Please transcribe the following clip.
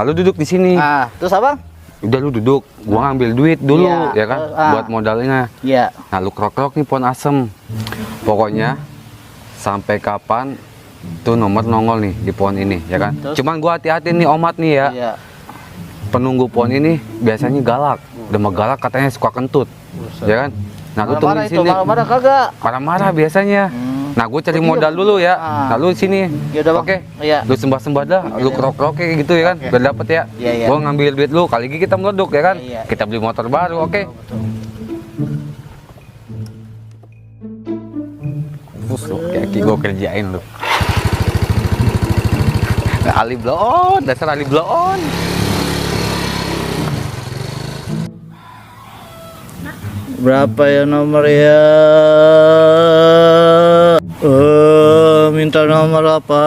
Lalu duduk di sini. Terus abang? Udah lu duduk, gua ngambil duit dulu, ya kan, buat modalnya. Iya. Nah lu krok-krok nih pohon asem. Pokoknya sampai kapan tuh nomor nongol nih di pohon ini, ya kan. Terus? Cuman gua hati-hati nih Omat nih ya. Iya. Penunggu pohon ini biasanya galak. Udah galak katanya suka kentut, ya kan. Nah lu tunggu di sini. Marah-marah kagak? Marah-marah biasanya. Nah gue cari modal dulu ya. Nah lu sini. Yaudah, Bang. Oke. Iya. Lu sembah-sembah dah. Lu krok-krok kayak gitu ya kan. Biar dapet ya. Iya. Gue ngambil duit lu. Kali ini kita meleduk ya kan. Iya. Kita beli motor baru. Oke. Kayak gue kerjain lu. Ali bloon. Dasar Ali bloon. Berapa ya nomor ya? Minta nomor apa?